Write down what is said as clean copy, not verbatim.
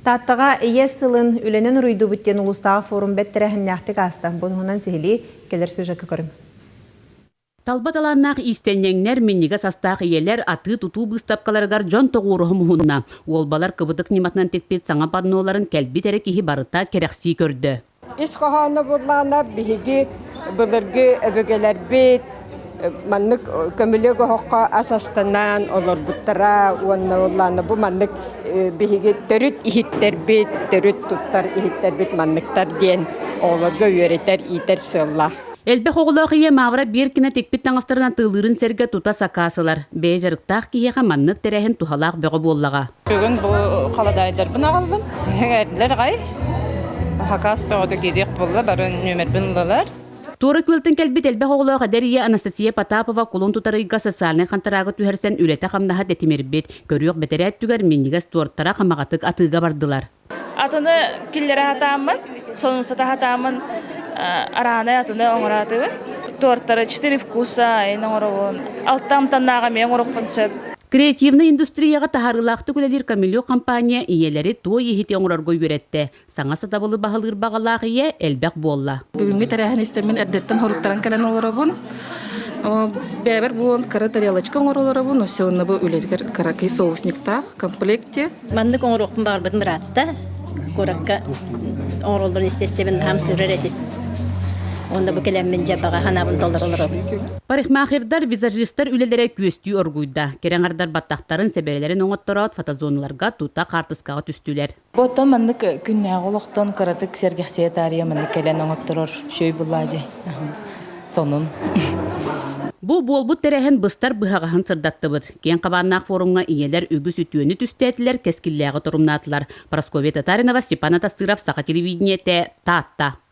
Тааттаҕа Ийэ сылын үлэнэн уруйдуубут диэн улуустааҕы форум бэрт тэрээһиннээхтик ааста. Бу туһунан сиһилии кэлэр сюжекка көрүҥ. Талба талааннаах иистэнньэҥнэр, минньигэс астаах ийэлэр атыы-тутуу быыстапкаларыгар дьон тоҕуоруһа муһунна. Уолбалар кыбытык ньыматынан тикпит саҥа панноларын кэлбит эрэ киһи барыта кэрэхсии көрдө. Ис хоһооно буоллаҕына, биһиги былыргы өбүгэлэрбит маннык көмүлүөк оһоххо ас астанан олорбуттара уонна буоллаҕына бу маннык биһиги төрүт иһиттэрбит, төрүт туттар иһиттэрбит манныктар диэн оҕолорго үөрэтэр, иитэр сыаллаах. Элбэх оҕолоох ийэ Мавра Беркина тикпит таҥастарын атыылыырын сэргэ тута сакаас ылар. Бэйэ дьарыктаах киһиэхэ маннык тэрээһин туһалаах бөҕө буоллаҕа. Бүгүн бу халадаайдарбын аҕаллым. Эҥээрдилэр аҕай. Хакас бөҕөтө киириэх буолла, бары нүөмэрбин ыллылар. Туора Күөлтэн кэлбит элбэх оҕолоох эдэр ийэ Анастасия Потапова кулун тутар ыйга социальнай хантараагы түһэрсэн үлэтэ-хамнаһа тэтимирбит. Көрүөх бэтэрээ өттүгэр минньигэс туортара хамаҕатык атыыга бардылар. Атыны киллэрэ сатааммын, сонумсата сатааммын араанай атыны оҥороотубун. Туортары четыре вкуса эн оҥоробун. Алта амтаннааҕы эмиэ оҥоруохпун сөп. Креативнай индустрияҕа таһаарыылаахтык үлэлиир Камелё компания ийэлэри туой иһити оҥорорго үөрэттэ. Саҥа сатабылы баһылыыр баҕалаах ийэ элбэх буолла. Бүгүҥҥү тэрээһин истэммин эрдэттэн хоруттаран кэлэн олоробун. Бэйэбэр буолан кыра тарелочка оҥоро олоробун. Все онно бу үлэбигэр кыракый соусниктаах комплекте. Маннык оҥоруохпун баҕарбытым ыраатта. Куоракка оҥороллорун истэ-истэбин наһаа ымсыырар этим. Уонна бу кэлэммин дьэ баҕа санаабын толоро олоробун. Парикмахердар, визажистар үлэлэрэ күөстүү оргуйда. Кэрэ аҥардар баттахтарын, сэбэрэлэрин оҥоттороот фотозоналарга тута хаартыскаҕа түстүлэр. Бу оттон маннык күннээҕи олохтон кыратык сэргэхсийэ таарыйа маннык кэлэн оҥотторор үчүгэй буллаа дии. Сонун. Бу буолбут тэрээһин быстар быһаҕаһын сырдаттыбыт. Киэҥ хабааннаах форумҥа ийэлэр үгүс үтүөнү түстээтилэр, кэскиллээҕи торумнаатылар. Прасковья Татаринова, Степан Атастыров, Саха телевидениетэ, Таатта.